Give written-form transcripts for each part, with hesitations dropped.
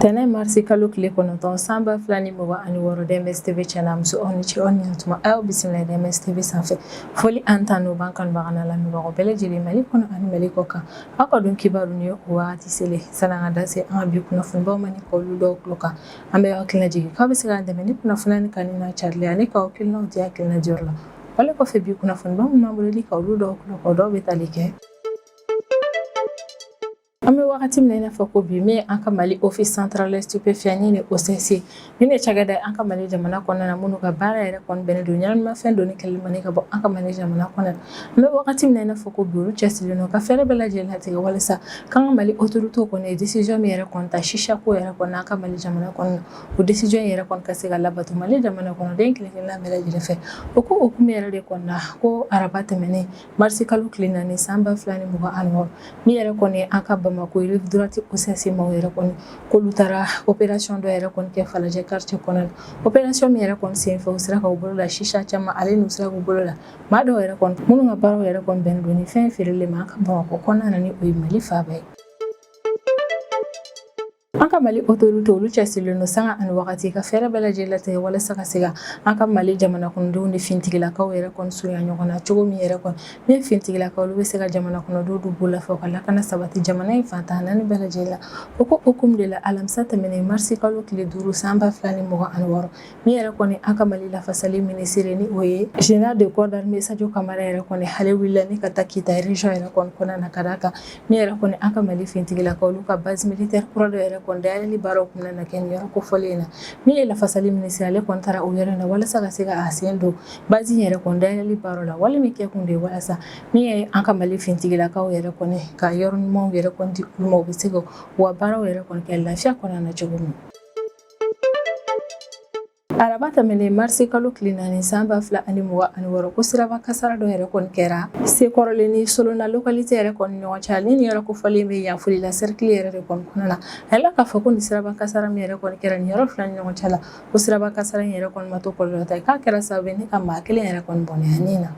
Tɛnɛ marisi kalo tile 9 san 2026, DMS TV cɛ n'a muso, aw ni ce, aw ni ɲantuma, aw bisimila DMS TV sanfɛ. Foli ani tanu b'an kanubaga n'a lamɛnbagaw bɛɛ lajɛlen, Mali kɔnɔ ani Mali kɔ kan. Aw ka don kibaru ni o wagati selen. Sani an ka da se an ka bi kunnafonibaw ma ni k'olu dɔw tulo kan, an bɛ aw hakilina jigin k'aw bɛ se k'an dɛmɛ ni kunnafoniya ni kanu n'a carili ani k'aw hakilinaw di hakilina diyɔrɔ la. Wale kɔfɛ, bi kunnafoniba minnu b'an bolo ni ka olu dɔw tulo kan, o dɔw bɛ tali kɛ: an bɛ wagati min na i n'a fɔ ko bi, min ye an ka Mali Office central stupéfiant ni OCS, ni ne cakɛda an ka Mali jamana kɔnɔna na, minnu ka baara yɛrɛ kɔni bɛnnen don ɲɛnaminimafɛn donni kɛlɛli ma ni ka bɔ an ka Mali jamana kɔnɔ na. An bɛ wagati min na i n'a fɔ ko bi, olu cɛsirilen don ka fɛɛrɛ bɛɛ lajɛlen latigɛ walasa k'an ka Mali autorité kɔni ye décision min yɛrɛ kɔni ta chicha ko yɛrɛ kɔni an ka Mali jamana kɔnɔ na, o décision yɛrɛ kɔni ka se ka labato Mali jamana kɔnɔden kelen kelenna bɛɛ lajɛlen fɛ. O ko hukumu yɛrɛ de kɔnɔna ko araba tɛmɛnen, marisi kalo tile 4 san 2026, min yɛrɛ kɔni an ka Bamako rive droite OCS maaw yɛrɛ kɔni, k'olu taara opération dɔ yɛrɛ kɔni kɛ Falajɛ quartier kɔnɔ la. Opération min yɛrɛ kɔni senfɛ, u sera k'u bolo la chicha caman ale n'u sera k'u bolo la maa dɔw yɛrɛ kɔni minnu ka baaraw yɛrɛ kɔni bɛnnen don ni fɛn feereli ma an ka Bamakɔ kɔnɔna na, ni o ye Mali faaba ye. An ka Mali autorité, olu cɛsirilen don sanga ani wagati ka fɛɛrɛ bɛɛ lajɛlen latigɛ walasa ka se ka an ka Mali jamana kɔnɔdenw ni fintigilakaw yɛrɛ kɔni surunya ɲɔgɔn na cogo min yɛrɛ kɔni ni fintigilakaw olu bɛ se ka jamana kɔnɔdenw du bolo fɛ ka lakana sabati jamana in fan 14 bɛɛ lajɛlen la. O ko hukumu de la, alamisa tɛmɛnen, marisi kalo tile 5 san 2026, min yɛrɛ kɔni an ka Mali lafasali minisiri, ni o ye général de corps d'armée Sadio Kamara yɛrɛ kɔni, ale wulila ni ka taa Kita région yɛrɛ kɔni kɔnɔna na, ka d'a kan min yɛrɛ kɔni an ka Mali fintigilakaw olu ka base militaire kura dɔ yɛrɛ kɔni dayɛlɛli baaraw kun bɛna kɛ nin yɔrɔ kofɔlen in na. Min ye lafasali minisiri, ale kɔni taara o yɔrɔ in na walasa ka se ka a sen don base in yɛrɛ kɔni dayɛlɛli baaraw la. Wale min kɛ kun de ye walasa min ye an ka Mali fintigilakaw yɛrɛ kɔni ka yɔrɔ ɲumanw yɛrɛ kɔni di olu ma, u bɛ se ka u ka baaraw yɛrɛ kɔni kɛ lafiya kɔnɔna na cogo min. Araba tɛmɛnen, marisi kalo tile 4 san 2026, ko siraba kasara dɔ yɛrɛ kɔni kɛra Sekɔrɔlen ni Solona localité yɛrɛ kɔni ɲɔgɔn cɛ. Ni nin yɔrɔ kofɔlen bɛ Yanfolila cercle yɛrɛ de kɔni kɔnɔna na. A yirala k'a fɔ ko nin siraba kasara min yɛrɛ kɔni kɛra nin yɔrɔ fila ni ɲɔgɔn cɛ la, ko siraba kasara in yɛrɛ kɔni ma to kɔlɔlɔ ta ye, k'a kɛra sababu ye ni ka maa kelen yɛrɛ kɔni bɔnɛ a ni na.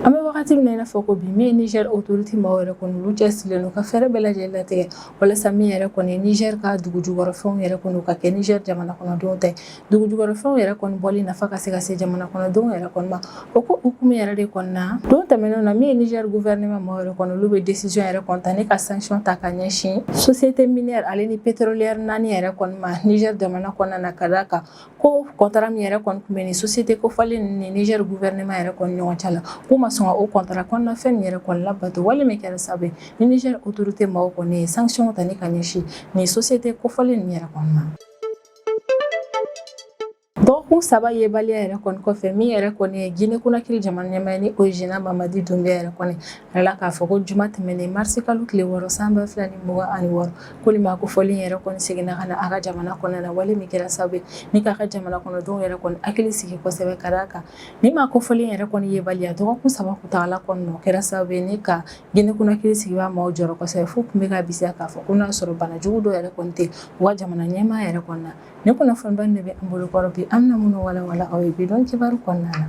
An bɛ wagati min na i n'a fɔ ko bi, min ye Niger autorité maaw yɛrɛ kɔni, olu cɛsirilen don ka fɛɛrɛ bɛɛ lajɛlen latigɛ walasa min yɛrɛ kɔni ye Niger ka dugu jukɔrɔfɛnw yɛrɛ kɔni ka kɛ Niger jamana kɔnɔdenw ta ye, dugu jukɔrɔfɛnw yɛrɛ kɔni bɔli nafa ka se ka se jamana kɔnɔdenw yɛrɛ kɔni ma. O ko hukumu yɛrɛ de kɔnɔna na, don tɛmɛnenw na, min ye Niger gouvernement maaw yɛrɛ kɔni, olu bɛ décision yɛrɛ kɔni ta ni ka sanction ta ka ɲɛsin société minière ale ni pétrolière naani yɛrɛ kɔni ma Niger jamana kɔnɔna na, ka d'a kan ko contrat min yɛrɛ kɔni tun bɛ ni société kofɔlen ni Niger gouvernement yɛrɛ kɔni ɲɔgɔn cɛ la, k'u ma sɔn ka o contrat kɔnɔna fɛn nin yɛrɛ kɔni labato. Wale min kɛra sababu ye ni Niger autorité maaw kɔni ye sanction ta ni ka ɲɛsin nin société kofɔlen nin yɛrɛ kɔni ma. Dɔgɔkun 3 yebaliya yɛrɛ kɔni kɔfɛ, min yɛrɛ kɔni ye Guinée Conakry jamana ɲɛmaa ye, ni o ye général Mamadi Doumbouya yɛrɛ kɔni, a yirala k'a fɔ ko juma tɛmɛnen, marisi kalo tile 6 san 2026, ko nin maa kofɔlen yɛrɛ kɔni seginna ka na a ka jamana kɔnɔna na. Wale min kɛra sababu ye ni k'a ka jamana kɔnɔdenw yɛrɛ kɔni hakili sigi kosɛbɛ, ka d'a kan ni maa kofɔlen yɛrɛ kɔni yebaliya dɔgɔkun 3 kuntaala kɔnɔna, o kɛra sababu ye ni ka Guinée Conakry sigibaa maaw jɔrɔ kosɛbɛ, f'u tun bɛ ka bisiya k'a fɔ ko n'a sɔrɔ bana jugu dɔ yɛrɛ kɔni tɛ u ka jamana ɲɛmaa yɛrɛ kɔni na. Ni kunnafoniba de bɛ an bolo kɔrɔ bi, an bɛna minnu walawala aw ye bi don kibaru kɔnɔna na.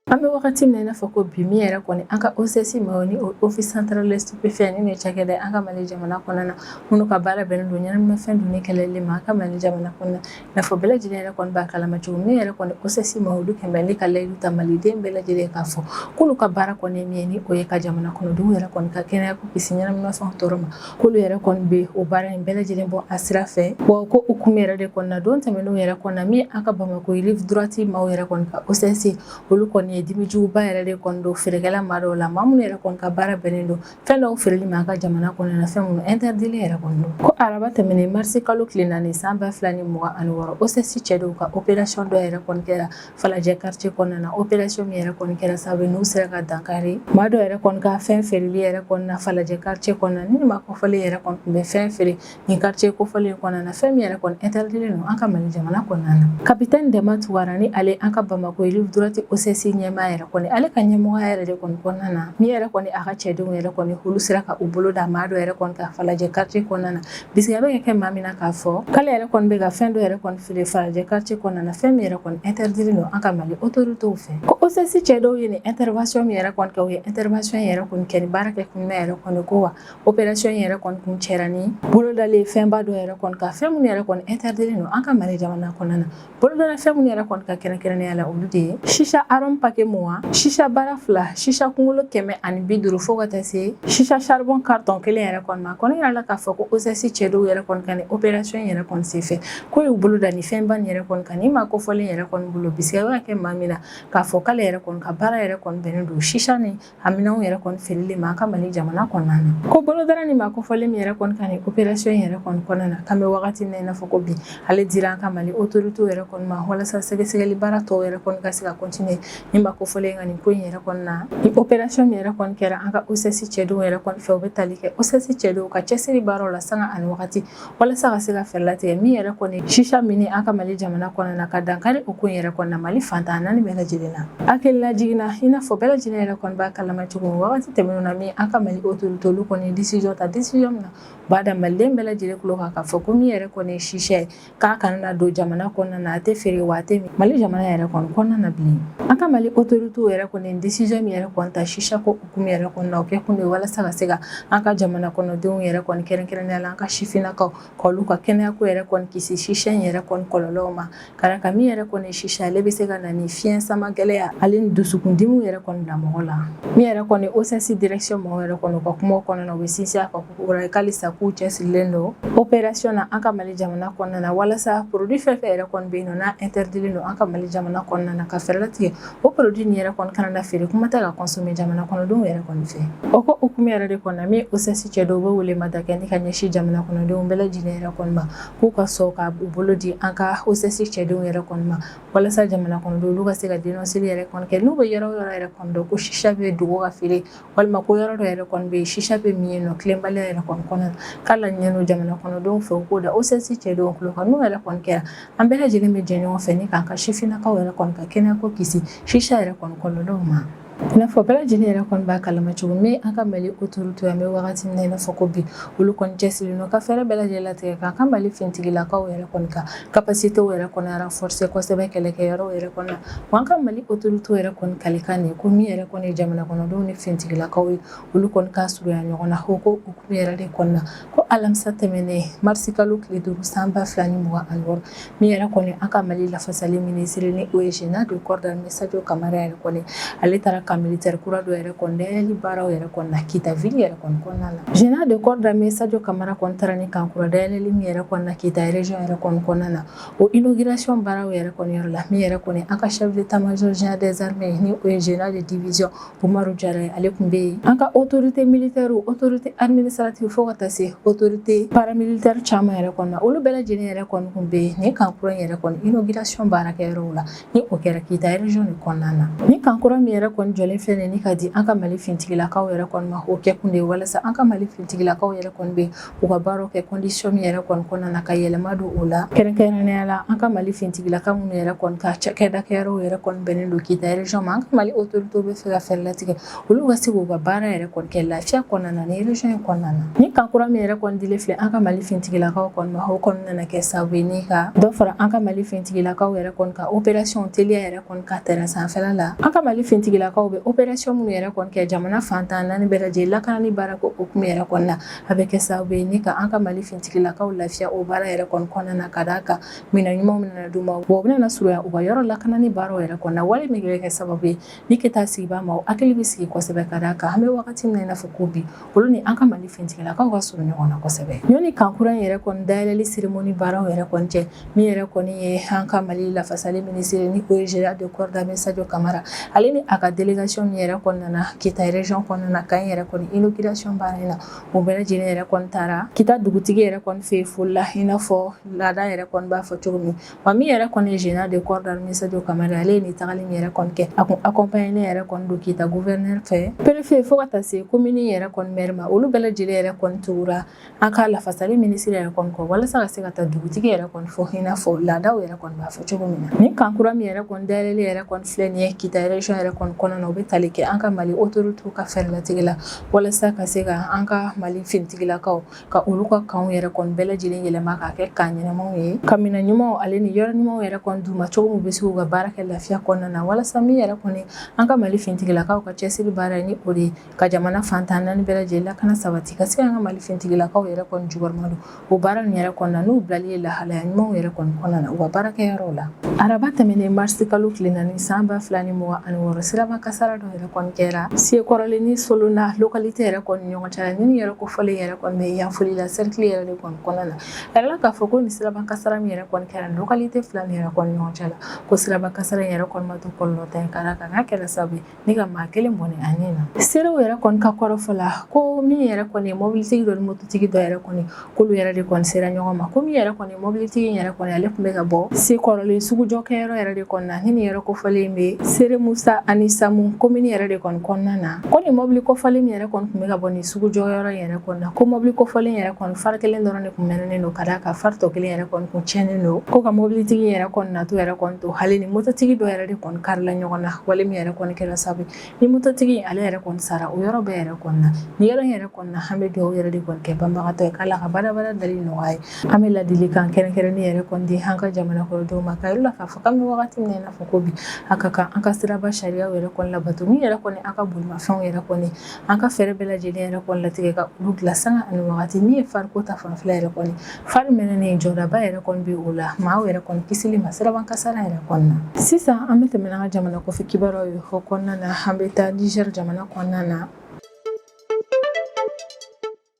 An bɛ wagati min na i n'a fɔ ko bi, min yɛrɛ kɔni an ka OCS maaw, ni Office central des stupéfiants, ni cakɛda an ka Mali jamana kɔnɔna na, minnu ka baara bɛnnen don ɲɛnaminimafɛn donni kɛlɛli ma an ka Mali jamana kɔnɔna na. I n'a fɔ bɛɛ lajɛlen yɛrɛ kɔni b'a kalama cogo min, yɛrɛ kɔni OCS maaw, olu kɛn bɛ ni ka layidu ta Maliden bɛɛ lajɛlen k'a fɔ k'olu ka baara kɔni ye min ye, ni o ye ka jamana kɔnɔdenw yɛrɛ kɔni ka kɛnɛya ko kisi ɲɛnaminimafɛnw tɔɔrɔ ma, k'olu yɛrɛ kɔni bɛ o baara in bɛɛ lajɛlen bɔ a sira fɛ. Wa ko hukumu yɛrɛ de kɔnɔna, don tɛmɛnenw yɛrɛ kɔnɔna, min an ka Bamakɔ rive droite maaw yɛrɛ kɔni ka OCS, olu kɔni ye dimijuguba yɛrɛ de kɔni don feerekɛla maa dɔw la, maa minnu yɛrɛ kɔni ka baara bɛnnen don fɛn dɔw feereli ma an ka jamana kɔnɔna na, fɛn minnu interdit yɛrɛ kɔni don. Ko araba tɛmɛnen, marisi kalo tile 4 san 2026, OCS cɛ dɔw ka opération dɔ yɛrɛ kɔni kɛra Falajɛ quartier kɔnɔna na. Opération min yɛrɛ kɔni kɛra sababu ye n'u sera ka dankari maa dɔw yɛrɛ kɔni ka fɛn feereli yɛrɛ kɔni na Falajɛ quartier kɔnɔna na. Ni maa kofɔlen yɛrɛ kɔni tun bɛ fɛn feere nin quartier kofɔlen kɔnɔna na, fɛn min yɛrɛ kɔni interdit don an ka Mali jamana kɔnɔna na. Capitaine Dɛma Tunkara, ni ale an ka Bamakɔ rive droite OCS ɲɛmaa. ɲɛmaa yɛrɛ kɔni, ale ka ɲɛmɔgɔya yɛrɛ de kɔni kɔnɔna na, min yɛrɛ kɔni a ka cɛdenw yɛrɛ kɔni, olu sera ka u bolo da maa dɔ yɛrɛ kɔni kan Falajɛ quartier kɔnɔna na. Bisigiya bɛ ka kɛ maa min na k'a fɔ k'ale yɛrɛ kɔni bɛ ka fɛn dɔ yɛrɛ kɔni feere Falajɛ quartier kɔnɔna na, fɛn min yɛrɛ kɔni interdit don an ka Mali autorités fɛ. Ko OCS cɛ dɔw ye nin intervention min yɛrɛ kɔni kɛ, u ye intervention yɛrɛ kɔni kɛ ni baara kɛ kun yɛrɛ kɔni ko wa opération yɛrɛ kɔni kun cɛra ni bolodalen fɛnba dɔ yɛrɛ kɔni kan, fɛn minnu yɛrɛ kɔni interdit don an ka Mali jamana kɔnɔna na. Bolodala fɛn minnu yɛrɛ kɔni ka kɛrɛnkɛrɛnnenya la, olu de ye chicha arôme paquet 20, chicha bara 2, chicha kunkolo 150, fo ka taa se chicha charbon carton 1 yɛrɛ kɔni ma. Kɔni yɛrɛ la k'a fɔ ko OCS cɛ dɔw yɛrɛ kɔni ka nin opération yɛrɛ kɔni senfɛ, ko y'u bolo da ni fɛnba nin yɛrɛ kɔni kan, ni maa kofɔlen yɛrɛ kɔni bolo bisigiya bɛ ka kɛ maa min na k'a fɔ k'ale yɛrɛ kɔni ka baara yɛrɛ kɔni bɛnnen don chicha ni a minɛnw yɛrɛ kɔni feereli ma an ka Mali jamana kɔnɔna na. Ko bolodara ni maa kofɔlen min yɛrɛ kɔni ka nin opération yɛrɛ kɔni kɔnɔna na, k'an bɛ wagati min na i n'a fɔ ko bi, ale dira an ka Mali autorités yɛrɛ kɔni ma walasa sɛgɛsɛgɛli baara tɔw yɛrɛ kɔni ka se ka continuer ni maa kofɔlen ka nin ko in yɛrɛ kɔni na. Ni opération min yɛrɛ kɔni kɛra an ka OCS cɛdenw yɛrɛ kɔni fɛ, u bɛ tali kɛ OCS cɛdenw ka cɛsiri baaraw la sanga ani wagati walasa ka se ka fɛɛrɛ latigɛ min yɛrɛ kɔni chicha minni an ka Mali jamana kɔnɔna na, ka dankari o ko in yɛrɛ kɔni na Mali fan 14 bɛɛ lajɛlen na. Hakililajigin na, i n'a fɔ bɛɛ lajɛlen yɛrɛ kɔni b'a kalama cogo min, wagati tɛmɛnenw na, min an ka Mali autorité olu kɔni ye décision ta, décision min na u b'a da maliden bɛɛ lajɛlen tulo kan k'a fɔ ko min yɛrɛ kɔni ye chicha ye, k'a kana na don jamana kɔnɔna na, a tɛ feere wa a tɛ min Mali jamana yɛrɛ kɔni kɔnɔna na bilen. An ka Mali autorité yɛrɛ kɔni ye décision min yɛrɛ kɔni ta chicha ko hukumu yɛrɛ kɔni na, o kɛ kun de ye walasa ka se ka an ka jamana kɔnɔdenw yɛrɛ kɔni, kɛrɛnkɛrɛnnenya la an ka sifinnakaw, k'olu ka kɛnɛyako yɛrɛ kɔni kisi chicha in yɛrɛ kɔni kɔlɔlɔw ma, ka d'a kan min yɛrɛ kɔni ye chicha, ale bɛ se ka na ni fiɲɛ sama gɛlɛya ale ni dusukundimiw yɛrɛ kɔni bila mɔgɔ la. Min yɛrɛ kɔni OCS direction mɔgɔw yɛrɛ kɔni, u ka kumaw kɔnɔna na, u bɛ sinsin a kan ko k'alisa k'u cɛsirilen don opération na an ka Mali jamana kɔnɔna na, walasa produit fɛn fɛn yɛrɛ kɔni bɛ yen nɔ n'a interdit don an ka Mali jamana kɔnɔna na, ka fɛɛrɛ latigɛ o produit nin yɛrɛ kɔni kana na feere, kuma tɛ ka consommer jamana kɔnɔdenw yɛrɛ kɔni fɛ. O ko hukumu yɛrɛ de kɔnɔ, min OCS cɛ dɔw bɛ wele mada kɛ ni ka ɲɛsin jamana kɔnɔdenw bɛɛ lajɛlen yɛrɛ kɔni ma, k'u ka sɔn ka u bolo di an ka OCS cɛdenw yɛrɛ kɔni ma, walasa jamana kɔnɔdenw olu ka se ka dénoncer yɛrɛ kɔni kɛ n'u bɛ yɔrɔ o yɔrɔ yɛrɛ kɔni dɔn ko chicha bɛ dogo ka feere, walima ko yɔrɔ dɔ yɛrɛ kɔni bɛ yen chicha bɛ min yen nɔ tilenbaliya yɛrɛ kɔni kɔnɔna na. K'a laɲini don jamana kɔnɔdenw fɛ, u k'o da OCS cɛdenw tulo kan. N'o yɛrɛ kɔni kɛra, an bɛɛ lajɛlen bɛ jɛ ɲɔgɔn fɛ ni k'an ka sifinnakaw yɛrɛ kɔni ka kɛnɛyako kisi chicha yɛrɛ kɔni kɔlɔlɔw ma. I n'a fɔ bɛɛ lajɛlen yɛrɛ kɔni b'a kalama cogo min, an ka Mali autorité, an bɛ wagati min na i n'a fɔ ko bi, olu kɔni cɛsirilen don ka fɛɛrɛ bɛɛ lajɛlen latigɛ k'an ka Mali finitigilakaw yɛrɛ kɔni ka capacité yɛrɛ kɔni renforcer kosɛbɛ kɛlɛkɛyɔrɔw yɛrɛ kɔni na. Wa an ka Mali autorité yɛrɛ kɔni kalikan de ye ko min yɛrɛ kɔni ye jamana kɔnɔdenw ni finitigilakaw ye, olu kɔni ka surunya ɲɔgɔn na. O ko hukumu yɛrɛ de kɔnɔna na, ko alamisa tɛmɛnen, marisi kalo tile 5 san 2026, min yɛrɛ kɔni an ka Mali lafasali minisiri ni o ye général de corps d'armée Sadio Kamara yɛrɛ kɔni, ale taara camp militaire kura dɔ yɛrɛ kɔni dayɛlɛli baaraw yɛrɛ kɔni na Kita ville yɛrɛ kɔni kɔnɔna na. Général de corps d'armée Sadio Kamara kɔni taara ni camp kura dayɛlɛli min yɛrɛ kɔni na Kita région yɛrɛ kɔni kɔnɔna na, o inauguration baaraw yɛrɛ kɔni yɔrɔ la, min yɛrɛ kɔni an ka chef d'état-major général des armées ni o ye général de division Umaru Jara ye, ale tun bɛ yen. An ka autorité militaire, autorité administrative, fo ka taa se autorité paramilitaire caman yɛrɛ kɔni na, olu bɛɛ lajɛlen yɛrɛ kɔni tun bɛ yen nin camp kura in yɛrɛ kɔni inauguration baarakɛyɔrɔw la, ni o kɛra Kita région de kɔnɔna na. Ni camp kura min yɛrɛ kɔni jɔlen filɛ nin ni ka di an ka Mali finitigilakaw yɛrɛ kɔni ma, o kɛ kun de ye walasa an ka Mali finitigilakaw yɛrɛ kɔni bɛ u ka baaraw kɛ condition min yɛrɛ kɔni kɔnɔna na, ka yɛlɛma don o la, kɛrɛnkɛrɛnnenya la an ka Mali finitigilaka minnu yɛrɛ kɔni ka cakɛdakɛyɔrɔw yɛrɛ kɔni bɛnnen don Kita région ma. An ka Mali autorité bɛ fɛ ka fɛɛrɛ latigɛ olu ka se k'u ka baara yɛrɛ kɔni kɛ lafiya kɔnɔna na ni région in kɔnɔna na. Ni camp kura min yɛrɛ kɔni dilen filɛ an ka Mali finitigilakaw kɔni ma, o kɔni nana kɛ sababu ye ni ka dɔ fara an ka Mali finitigilakaw yɛrɛ kɔni ka opération teliya yɛrɛ kɔni ka terrain sanfɛla la. An ka Mali finitigilakaw bɛ opération minnu yɛrɛ kɔni kɛ jamana fan 14 bɛɛ lajɛlen lakanani baara ko hukumu yɛrɛ kɔni na, a bɛ kɛ sababu ye ni ka an ka Mali finitigilakaw lafiya o baara yɛrɛ kɔni kɔnɔna na, ka d'a kan minɛn ɲumanw bɛna d'u ma, wa u bɛna surunya u ka yɔrɔ lakanani baaraw yɛrɛ kɔnɔna, wale min bɛ kɛ sababu ye ni ka taa sigi ma, o hakili bɛ sigi kosɛbɛ, ka d'a kan an bɛ wagati min na i n'a fɔ ko bi, olu ni an ka Mali finitigilakaw ka surun ɲɔgɔn na kosɛbɛ. Ɲɔni camp kura in yɛrɛ kɔni dayɛlɛli cérémonie baaraw yɛrɛ kɔni cɛ, min yɛrɛ kɔni ye an ka Mali lafasali minisiri ni o ye général de corps d'armée Sadio Kamara, ale ni a ka délégation délégation min yɛrɛ kɔni nana Kita région kɔnɔna na, camp yɛrɛ kɔni inauguration baara in na, o bɛɛ lajɛlen yɛrɛ kɔni taara Kita dugutigi yɛrɛ kɔni fɛ yen foli la, i n'a fɔ laada yɛrɛ kɔni b'a fɔ cogo min. Wa min yɛrɛ kɔni ye général de corps d'armée Sadio Kamara, ale ye nin tagali min yɛrɛ kɔni kɛ, a kun accompagné yɛrɛ kɔni don Kita gouverneur fɛ, préfet, fo ka taa se commune yɛrɛ kɔni maire ma. Olu bɛɛ lajɛlen yɛrɛ kɔni tugura an ka lafasali minisiri yɛrɛ kɔni kɔ walasa ka se ka taa dugutigi yɛrɛ kɔni fo, i n'a fɔ laadaw yɛrɛ kɔni b'a fɔ cogo min na. Ni camp kura min yɛrɛ kɔni dayɛlɛli yɛrɛ kɔni filɛ nin ye Kita région yɛrɛ kɔni kɔnɔna na, o bɛ tali kɛ an ka Mali autorités ka fɛɛrɛlatigɛ la walasa ka se ka an ka Mali finitigilakaw ka olu ka campw yɛrɛ kɔni bɛɛ lajɛlen yɛlɛma k'a kɛ camp ɲɛnamaw ye, ka minɛn ɲumanw ale ni yɔrɔ ɲumanw yɛrɛ kɔni d'u ma cogo min bɛ se k'u ka baara kɛ lafiya kɔnɔna na, walasa min yɛrɛ kɔni an ka Mali finitigilakaw ka cɛsiri baara ye, ni o de ye ka jamana fan 14 bɛɛ lajɛlen lakana sabati, ka se an ka Mali finitigilakaw yɛrɛ kɔni jukɔrɔma don o baara nin yɛrɛ kɔnɔna n'u bilali ye lahalaya ɲumanw yɛrɛ kɔni kɔnɔna na u ka baarakɛyɔrɔw la. Araba tɛmɛnen, marisi kalo tile 4, san 2026, siraba kasara dɔ yɛrɛ kɔni kɛra Sekɔrɔlen ni Solona localité yɛrɛ kɔni ɲɔgɔn cɛ la. Ni yɛrɛ kofɔlen yɛrɛ kɔni bɛ Yanfolila cercle yɛrɛ de kɔni kɔnɔna na. A yirala k'a fɔ ko nin siraba kasara min yɛrɛ kɔni kɛra localité fila nin yɛrɛ kɔni ɲɔgɔn cɛ la, ko siraba kasara in yɛrɛ kɔni ma to kɔlɔlɔ ta ye, ka d'a kan k'a kɛra sababu ye ni ka maa kelen bɔnɛ a ni na. Seerew yɛrɛ kɔni ka kɔrɔfɔ la, ko min yɛrɛ kɔni ye mobilitigi dɔ ni mototigi dɔ yɛrɛ kɔni, k'olu yɛrɛ de kɔni sera ɲɔgɔn ma. Ko min yɛrɛ kɔni ye mobilitigi yɛrɛ kɔni, ale tun bɛ ka bɔ Sekɔrɔlen sugujɔ kɛyɔrɔ yɛrɛ de kɔni na, ni nin yɛrɛ kofɔlen bɛ Sere Musa ani Samu komini yɛrɛ de kɔni kɔnɔna na. Ko nin mobili kofɔlen min yɛrɛ kɔni tun bɛ ka bɔ nin sugujɔyɔrɔ yɛrɛ kɔni na, ko mobili kofɔlen yɛrɛ kɔni phare kelen dɔrɔn de tun mɛnɛnen don, ka d'a kan phare tɔ kelen yɛrɛ kɔni kun tiɲɛnen don. Ko ka mobilitigi yɛrɛ kɔni natɔ yɛrɛ kɔni to, hali ni mototigi dɔ yɛrɛ de kɔni karila ɲɔgɔn na, wale min yɛrɛ kɔni kɛra sababu ni mototigi ale yɛrɛ kɔni sara o yɔrɔ bɛɛ yɛrɛ kɔni na. Nin yɔrɔ in yɛrɛ kɔni na, an bɛ dugawu yɛrɛ de kɔni kɛ banbagatɔ ye k'Ala ka badabada dali nɔgɔya ye. An bɛ ladilikan kɛrɛnkɛrɛnnen yɛrɛ kɔni di an ka jamana kɔnɔdenw ma, ka yir'u la k'a fɔ k'an bɛ wagati min na i n'a fɔ ko bi, a ka kan an ka siraba sariyaw yɛrɛ kɔni labato. Min yɛrɛ kɔni an ka bolimafɛnw yɛrɛ kɔni, an ka fɛɛrɛ bɛɛ lajɛlen yɛrɛ kɔni latigɛ ka olu dilan sanga ani wagati. Min ye phare ko ta fanfɛla yɛrɛ kɔni, phare mɛnɛnen jɔdaba yɛrɛ kɔni bɛ o la maaw yɛrɛ kɔni kisili ma siraba kasara yɛrɛ kɔni na. Sisan an bɛ tɛmɛ n'an ka jamana kɔfɛ kibaruyaw ye. O kɔnɔna na, an bɛ taa Niger jamana kɔnɔna na.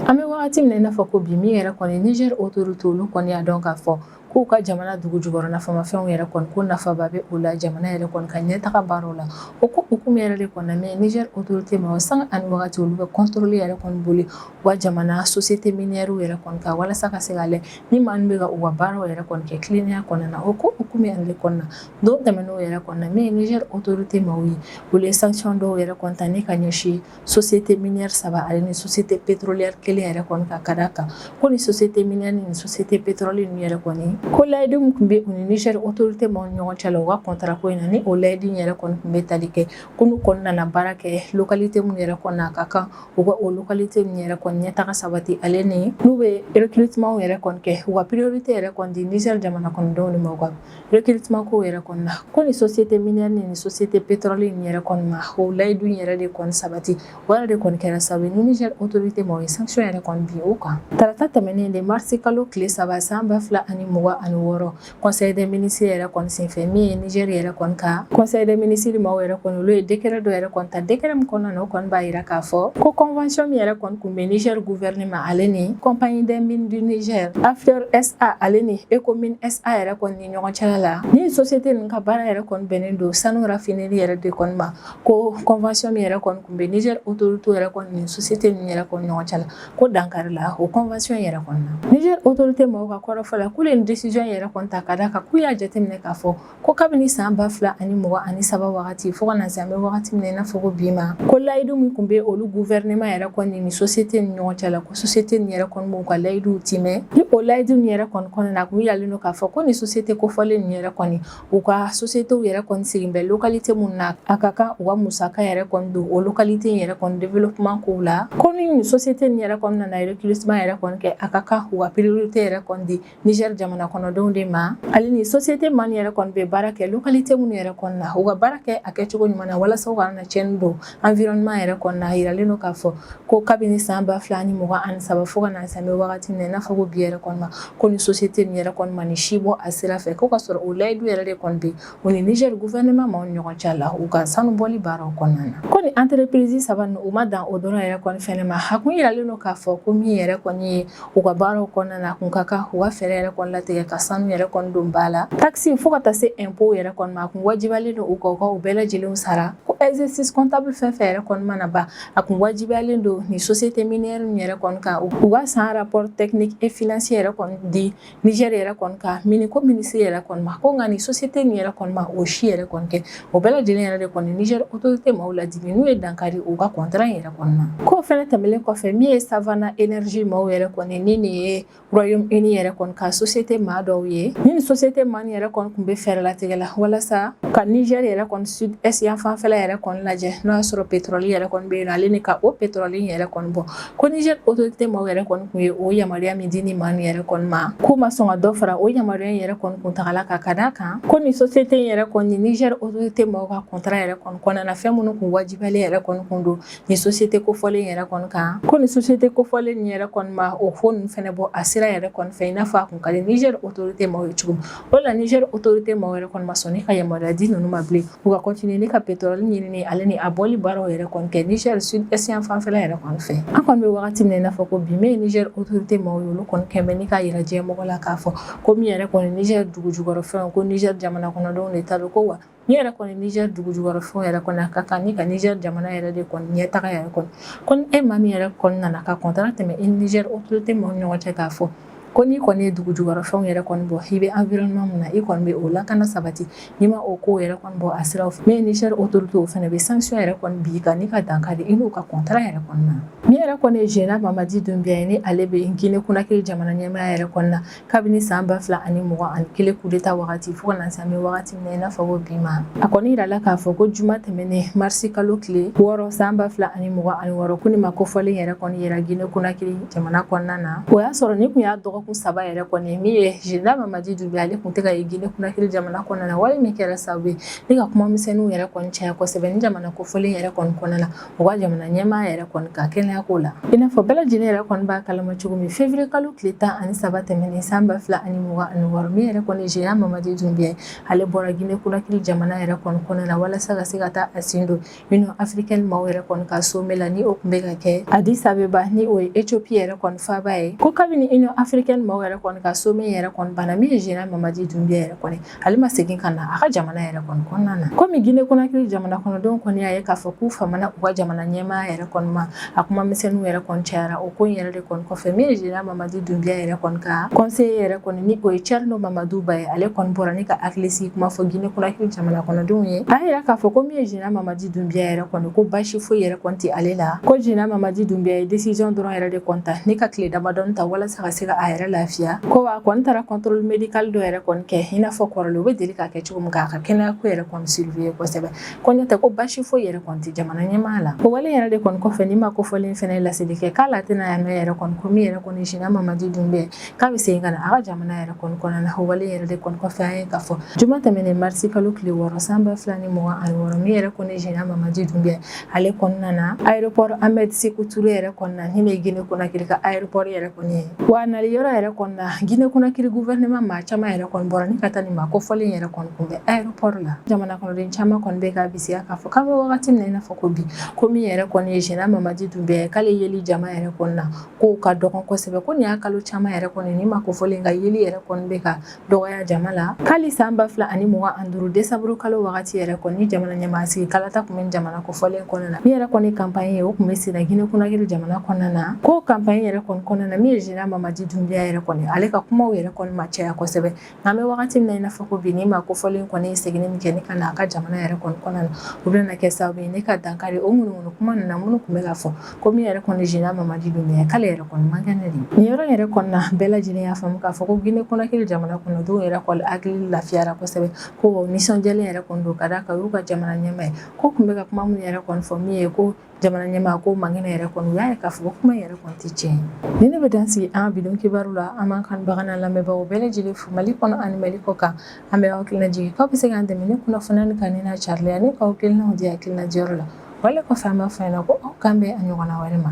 An bɛ wagati min na i n'a fɔ ko bi, min yɛrɛ kɔni Niger autorité, olu kɔni y'a dɔn k'a fɔ k'u ka jamana dugu jukɔrɔ nafamafɛnw yɛrɛ kɔni, ko nafaba bɛ o la jamana yɛrɛ kɔni ka ɲɛtaga baaraw la. O ko hukumu yɛrɛ de kɔni na, min Niger autorité ma, sanga ani wagati olu bɛ contrôle yɛrɛ kɔni boli u ka jamana société minière yɛrɛ kɔni kan, walasa ka se ka lajɛ ni maa min bɛ ka u ka baaraw yɛrɛ kɔni kɛ tilennenya kɔnɔna na. O ko hukumu yɛrɛ de kɔnɔna na, don tɛmɛnenw yɛrɛ kɔnɔna na, min ye Niger autorité maaw ye, olu ye sanction dɔw yɛrɛ kɔni ta ni ka ɲɛsin société minière saba ale ni société pétrolière kelen yɛrɛ kɔni ka d'a kan ko ni société minière ni société pétrolière ninnu yɛrɛ kɔni, ko layidu min tun bɛ u ni Niger autorité maaw ni ɲɔgɔn cɛ la u ka contrat ko in na, ni o layidu in yɛrɛ kɔni tun bɛ tali kɛ ko n'u kɔni nana baara kɛ localité minnu yɛrɛ kɔni na, a ka kan u ka o localité ninnu yɛrɛ kɔni ɲɛtaga sabati, ale ni n'u bɛ recrutement yɛrɛ kɔni kɛ, u ka priorité yɛrɛ kɔni di Niger jamana kɔnɔdenw de ma u ka recrutement ko yɛrɛ kɔni na. Ko ni société minière ni société pétrolière nin yɛrɛ kɔni ma o layidu in yɛrɛ de kɔni sabati, o yɛrɛ de kɔni kɛra sababu ye ni Niger autorité maaw ye sanction yɛrɛ kɔni bin o kan. Tarata tɛmɛnen de, marisi kalo tile 3, san 2026, conseil des ministres yɛrɛ kɔni senfɛ, min ye Niger yɛrɛ kɔni ka conseil des ministres maaw yɛrɛ kɔni, olu ye décret dɔ yɛrɛ kɔni ta. Décret min kɔnɔna na, o kɔni b'a yira k'a fɔ ko convention min yɛrɛ kɔni kun bɛ Niger gouvernement ale ni compagnie des mines du Niger, Aflor SA ale ni Ecomine SA yɛrɛ kɔni ni ɲɔgɔn cɛla la, ni société ninnu ka baara yɛrɛ kɔni bɛnnen don sanu raffinerie yɛrɛ de kɔni ma, ko convention min yɛrɛ kɔni kun bɛ Niger autorité yɛrɛ kɔni ni société ninnu yɛrɛ kɔni ɲɔgɔn cɛla, ko dankari la o convention yɛrɛ kɔni na. Niger autorité maaw ka kɔrɔfɔ la, k'olu ye nin décision yɛrɛ kɔni ta ka d'a kan k'u y'a jateminɛ k'a fɔ ko kabini san 2023 wagati fo ka na se an bɛ wagati min na i n'a fɔ ko bi ma, ko layidu min tun bɛ olu gouvernement yɛrɛ kɔni ni société ni ɲɔgɔn cɛ la, ko société nin yɛrɛ kɔni b'u ka layiduw timɛ. Ni o layidu nin yɛrɛ kɔni kɔnɔna na, a kun yiralen don k'a fɔ ko ni société kofɔlen nin yɛrɛ kɔni, u ka sociétéw yɛrɛ kɔni sigin bɛ localité mun na, a ka kan u ka musaka yɛrɛ kɔni don o localité in yɛrɛ kɔni développement kow la. Ko ni nin société nin yɛrɛ kɔni nana recrutement yɛrɛ kɔni kɛ, a ka kan u ka priorité yɛrɛ kɔni di Niger jamana kɔnɔdenw de ma, ale ni société maa yɛrɛ kɔni bɛ baara kɛ localité minnu yɛrɛ kɔni na, u ka baara kɛ a kɛcogo ɲuman na walasa u kana na tiɲɛni don environnement yɛrɛ kɔni na. A yiralen don k'a fɔ ko kabini san 2023 fo ka na se an bɛ wagati min na i n'a fɔ ko bi yɛrɛ kɔni ma, ko ni société nin yɛrɛ kɔni ma nin si bɔ a sira fɛ, ko ka sɔrɔ o layidu yɛrɛ de kɔni bɛ u ni Niger gouvernement maaw ni ɲɔgɔn cɛ la u ka sanubɔli baaraw kɔnɔna na. Ko ni entreprise saba ninnu, u ma dan o dɔrɔn yɛrɛ kɔni fɛnɛ ma, a kun yiralen don k'a fɔ ko min yɛrɛ kɔni ye u ka baaraw kɔnɔna na, a kun ka kan u ka fɛɛrɛ yɛrɛ kɔni latigɛ. tigɛ ka sanu yɛrɛ kɔni don ba la, taxe fo ka taa se impôt yɛrɛ kɔni ma, a kun wajibiyalen don u kan u ka o bɛɛ lajɛlen sara. Ko exercice comptable fɛn fɛn yɛrɛ kɔni mana ban, a kun wajibiyalen don ni société minière yɛrɛ kɔni kan u ka san rapport technique et financier yɛrɛ kɔni di Niger yɛrɛ kɔni ka mini ko ministre yɛrɛ kɔni ma. Ko nka ni société nin yɛrɛ kɔni ma o si yɛrɛ kɔni kɛ, o bɛɛ lajɛlen yɛrɛ de kɔni Niger autorité maaw ladimi n'u ye dankari u ka contrat yɛrɛ kɔni na. K'o fɛnɛ tɛmɛnen kɔfɛ, min ye Savannah Energy maaw yɛrɛ kɔni ni nin ye Royaume-Uni yɛrɛ kɔni ka société maa dɔw ye, ni société maa nin yɛrɛ kɔni tun bɛ fɛɛrɛ latigɛ la walasa ka Niger yɛrɛ kɔni sud est yan fanfɛla yɛrɛ kɔni lajɛ n'o y'a sɔrɔ pétrole yɛrɛ kɔni bɛ yen nɔ, ale ni ka o pétrole yɛrɛ kɔni bɔ. Ko Niger autorité maaw yɛrɛ kɔni tun ye o yamaruya min di ni maa nin yɛrɛ kɔni ma, k'u ma sɔn ka dɔ fara o yamaruya in yɛrɛ kɔni kuntagala kan, ka d'a kan ko ni société in yɛrɛ kɔni Niger autorité maaw ka contrat yɛrɛ kɔni kɔnɔna na, fɛn minnu kun wajibiyalen yɛrɛ kɔni kun don ni société kofɔlen yɛrɛ kɔni kan, ko ni société kofɔlen nin yɛrɛ kɔni ma o ko ninnu fɛnɛ bɔ a sira yɛrɛ kɔni fɛ i n'a fɔ a kun ka di Niger autorité maaw ye cogo min. O la Niger autorité maaw yɛrɛ kɔni ma sɔn ni ka yamaruya di ninnu ma bilen u ka continuer ni ka pétrole ɲinini ale ni a bɔli baaraw yɛrɛ kɔni kɛ Niger sud est yan fanfɛla yɛrɛ kɔni fɛ. An kɔni bɛ wagati min na i n'a fɔ ko bi, min ye Niger autorité maaw ye, olu kɔni kɛn bɛ ni k'a yira diɲɛ mɔgɔ la k'a fɔ ko min yɛrɛ kɔni Niger dugu jukɔrɔfɛnw, ko Niger jamana kɔnɔdenw de ta don. Ko wa min yɛrɛ kɔni Niger dugu jukɔrɔfɛnw yɛrɛ kɔni, a ka kan ni ka Niger jamana yɛrɛ de kɔni ɲɛtaga yɛrɛ kɔni. Ko ni e maa min yɛrɛ kɔni nana ka contrat tɛmɛ i ni Niger autorité maaw ni ɲɔgɔn cɛ k'a fɔ ko n'i kɔni ye dugu jukɔrɔfɛnw yɛrɛ kɔni bɔ, i bɛ environnement mun na, i kɔni bɛ o lakana sabati, n'i ma o ko yɛrɛ kɔni bɔ a siraw fɛ, min ye Niger autorité, o fɛnɛ bɛ sanction yɛrɛ kɔni bi kan ni ka dankari i n'u ka contrat yɛrɛ kɔni na. Min yɛrɛ kɔni ye Général Mamadi Doumbouya ye, ni ale bɛ Guinée Conakry jamana ɲɛmaaya yɛrɛ kɔni na kabini san 2021 coup d'état wagati fo ka na se an bɛ wagati min na i n'a fɔ ko bi ma, a kɔni yirala k'a fɔ ko juma tɛmɛnen marisi kalo tile 6 san 2026, ko nin ma kofɔlen yɛrɛ kɔni yira Guinée Conakry jamana kɔnɔna na. O y'a sɔrɔ ni kun y'a dɔgɔkun 3 yɛrɛ kɔni min ye Général Mamadi Doumbouya, ale kun tɛ ka ye Guinée Conakry jamana kɔnɔna na, wale min kɛra sababu ye ni ka kuma misɛnninw yɛrɛ kɔni caya kosɛbɛ ni jamana kofɔlen yɛrɛ kɔni kɔnɔna na, u ka jamana ɲɛmaa yɛrɛ kɔni ka kɛnɛya ko la. I n'a fɔ bɛɛ lajɛlen yɛrɛ kɔni b'a kalama cogo min, février kalo tile 13 tɛmɛnen san 2026, min yɛrɛ kɔni Général Mamadi Doumbouya, ale bɔra Guinée Conakry jamana yɛrɛ kɔni kɔnɔna na walasa ka se ka taa a sen don Union africaine maaw yɛrɛ kɔni ka sommet la, ni o tun bɛ ka kɛ Addis Abeba, ni o ye Éthiopie yɛrɛ kɔni faaba ye. Ko kabini Union africaine maaw yɛrɛ kɔni ka sommet yɛrɛ kɔni banna, min ye Général Mamadi Doumbouya yɛrɛ kɔni, ale ma segin ka na a ka jamana yɛrɛ kɔni kɔnɔna na. Komi Guinée Conakry jamana kɔnɔdenw kɔni y'a ye k'a fɔ k'u famana u ka jamana ɲɛmaa yɛrɛ kɔni ma, a kuma misɛnninw yɛrɛ kɔni cayara o ko in yɛrɛ de kɔni kɔfɛ, min ye Général Mamadi Doumbouya yɛrɛ kɔni ka conseiller yɛrɛ kɔni, ni o ye Thierno Mamadou Ba ye, ale kɔni bɔra ni ka hakili sigi kuma fɔ Guinée Conakry jamana kɔnɔdenw ye. A y'a yira k'a fɔ ko min ye Général Mamadi Doumbouya yɛrɛ kɔni, ko baasi foyi yɛrɛ kɔni tɛ ale la, ko Général Mamadi Doumbouya ye décision dɔrɔn yɛrɛ de kɔni ta ni ka tile damadɔni ta walasa ka se ka a yɛrɛ lafiya. Ko wa a kɔni taara contrôle médical dɔ yɛrɛ kɔni kɛ i n'a fɔ kɔrɔlen u bɛ deli k'a kɛ cogo min, k'a ka kɛnɛya ko yɛrɛ kɔni surveiller kosɛbɛ. Ko n'o tɛ, ko baasi foyi yɛrɛ kɔni tɛ jamana ɲɛmaa la. O wale yɛrɛ de kɔni kɔfɛ, ni ma kofɔlen fɛnɛ laseli kɛ k'ale tɛna yan mɛn yɛrɛ kɔni, ko min yɛrɛ kɔni Général Mamadi Doumbouya, k'a bɛ segin ka na a ka jamana yɛrɛ kɔni kɔnɔna na. O wale yɛrɛ de kɔni kɔfɛ, an ye k'a fɔ juma tɛmɛnen marisi kalo tile 6 san 2026, min yɛrɛ kɔni Général Mamadi Doumbouya, ale kɔni nana aéroport Ahmed Sékou Touré yɛrɛ kɔni na, ni ye Guinée Conakry ka aéroport yɛrɛ kɔni ye. Wa nali yɔrɔ yɛrɛ kɔni na, Guinée Conakry gouvernement maa caman yɛrɛ kɔni bɔra ni ka taa nin maa kofɔlen yɛrɛ kɔni kunbɛn aéroport la. Jamana kɔnɔden caman kɔni bɛ k'a bisigiya k'a fɔ k'an bɛ wagati min na i n'a fɔ ko bi, ko min yɛrɛ kɔni ye Général Mamadi Doumbouya, k'ale yeli jama yɛrɛ kɔni na kow ka dɔgɔn kosɛbɛ. Ko nin y'a kalo caman yɛrɛ kɔni ni ma kofɔlen ka yeli yɛrɛ kɔni bɛ ka dɔgɔya jama la. K'ale san 2025 décembre kalo wagati yɛrɛ kɔni, jamana ɲɛmaa sigi kalata tun bɛ jamana kofɔlen kɔnɔna na, min yɛrɛ kɔni campagne ye, o tun bɛ senna Guinée Conakry jamana kɔnɔna na. Ko campagne yɛrɛ kɔni kɔnɔna na, min ye Général Mamadi Doumbouya yɛrɛ kɔni, ale ka kumaw yɛrɛ kɔni ma caya kosɛbɛ. Nka an bɛ wagati min na i n'a fɔ ko bi, ni maa kofɔlen kɔni ye seginni min kɛ ni ka na a ka jamana yɛrɛ kɔni kɔnɔna na, o bɛna kɛ sababu ye ne ka dankari o ŋunuŋunu kuma ninnu na minnu tun bɛ ka fɔ ko min yɛrɛ kɔni Général Mamadi Doumbouya, k'ale yɛrɛ kɔni man kɛnɛ de. Nin yɔrɔ yɛrɛ kɔni na, bɛɛ lajɛlen y'a faamu k'a fɔ ko Guinée Conakry jamana kɔnɔdenw yɛrɛ kɔni hakili lafiyara kosɛbɛ, ko nisɔndiyalen yɛrɛ kɔni don, ka d'a kan u y'u ka jamana ɲɛmaa ye ko tun bɛ ka kuma minnu yɛrɛ kɔni fɔ, min ye ko jamana ɲɛmaa ko man kɛnɛ yɛrɛ kɔni, u y'a ye k'a fɔ ko kuma yɛrɛ kɔni tɛ tiɲɛ ye. Ni ne bɛ dan sigi an ka bidon kibaru la. An b'an kanubaga n'a lamɛnbagaw bɛɛ lajɛlen fo Mali kɔnɔ ani Mali kɔ kan. An bɛ aw hakilina jigin k'aw bɛ se k'an dɛmɛ ni kunnafoniya ni kanu n'a carilen ani k'aw hakilinaw di hakilina diyɔrɔ la. Wale kɔfɛ, an b'a fɔ ɲɛna ko aw k'an bɛn a ɲɔgɔnna wɛrɛ ma.